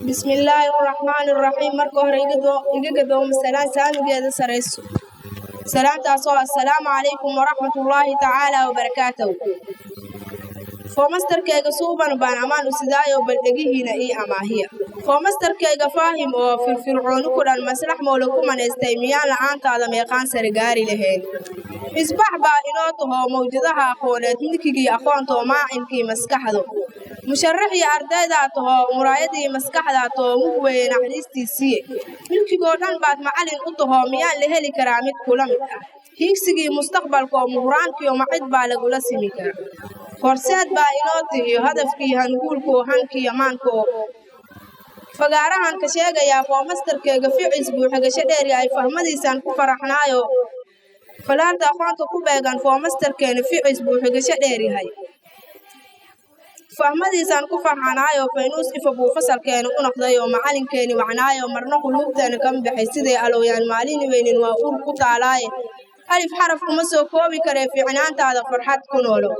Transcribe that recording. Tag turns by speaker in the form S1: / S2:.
S1: Bismillaahi raxmaani raxiim. Marka hore iga gadoomo salaan saamigeeda sarayso, salaantaasoo assalaamu calaykum waraxmatullaahi tacaala wabarakaatuhu. Foomastarkayga suuban baan ammaan u sidaayo, bal dhegihiina ii amaahiya. Foomastarkayga faahim oo firfircooni ku dhan, maslax moolo ku manaystay, miyaan la'aantaada meeqaan sare gaari lahayn? Misbax baa inoo taho mawjadaha aqooneed, milkigii aqoontoo maacinkii maskaxdo, musharaxii ardaydaa taho, muraayadii maskaxdaa taho, mug weye naxariistiisiiye. Milkigoo dhan baad macalin u taho, miyaan la heli karaa mid kula mid ah? Hiigsigii mustaqbalka oo muhuraankiyo macid baa lagula simi karaa. Horseed baa inoo tihiyo hadafkii hanguulkoo hankiyo maankoo. Fagaarahan ka sheegayaa foomastarkeyga ficiis buu xigasho dheer yahay, fahmadiisaan ku faraxnaayo, falaarta aqoonta ku beegan. Foomastarkeena ficiis buu xigasho dheer yahay, fahmadiisaan ku farxanaayo, faynuus ifa buu fasalkeena u noqday oo macalinkeeni wacnaayo, marna quluubteena kama baxay siday alowyaan maalini weynin waa uur ku taalaaye. Alif xaraf kuma soo koobi karee fiicnaantaada, farxad ku noolo.